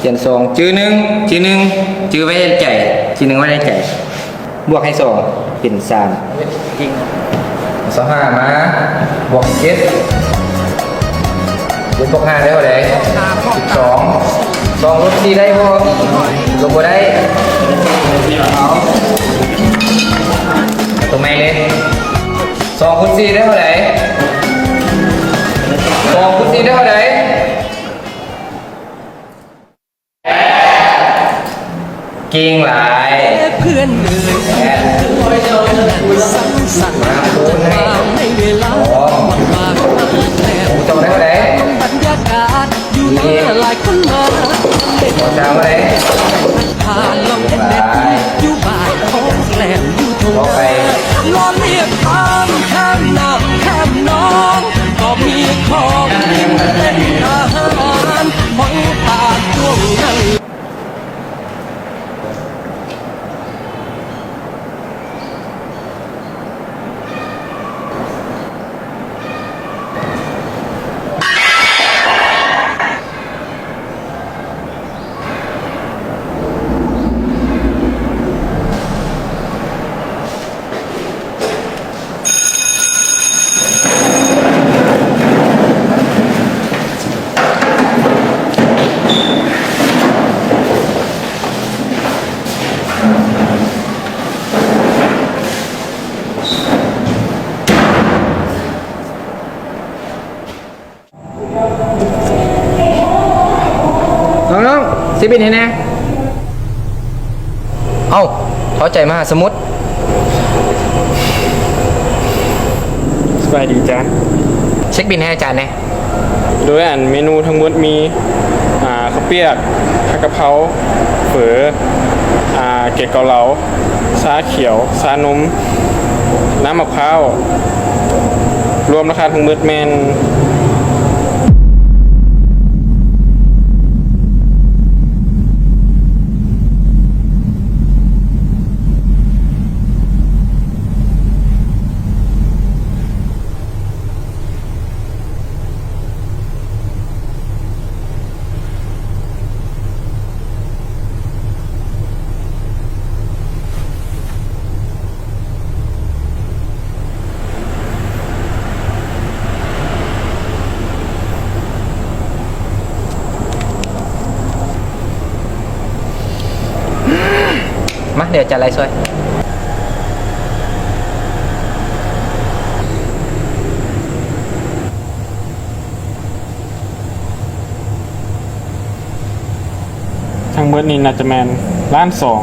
ສ່ວນສອງ ຈື່ໜຶ່ງ ຈື່ໜຶ່ງ ຈື່ໄວ້ໃນໃຈ ຈື່ໜຶ່ງໄວ້ໃນໃຈ ບວກໃຫ້ສອງເປັນສາມ. ຊາວຫ້າມາບວກເຈັດ ເຈັດບວກຫ້າໄດ້ເທົ່າໃດ? ສິບສອງ. ສອງລົບສີ່ໄດ້ບໍ່? ລົບບໍ່ໄດ້. ເອົາ ຕົວໃໝ່ເລີຍ. ສອງຄູນສີ່ໄດ້ເທົ່າໃດ? ສອງຄູນສີ່ໄດ້ເທົ່າໃດ? ເກັ່ງຫຼາຍ. ເພື່ອນເອີຍ ມາຄູນໃຫ້ສອງ. ເຈົ້າໄດ້ເທົ່າໃດ? ສາມເທົ່າໃດ? ເຂົ້າໄປ. ນ້ອງໆ ເຊັກບິນໃຫ້ແດ່. ເອົ້າ ເຂົ້າໃຈມະຫາສະໝຸດ. ສະບາຍດີຈ້າ. ເຊັກບິນໃຫ້ອາຈານແດ່. ໂດຍ ອັນເມນູທັງໝົດມີ ອ່າ ເຂົ້າປຽກ ຜັດກະເພົາ ເຝີ ອ່າ ແກງເກົາເລົາ ຊາຂຽວ ຊານົມ ນ້ຳມະພ້າວ ລວມລາຄາທັງໝົດແມ່ນ ມາ ດຽວຈະໄລ່ຊ່ວຍ. ທັງເບິດນີ້ໜ້າຈະແມ່ນລ້ານສອງ.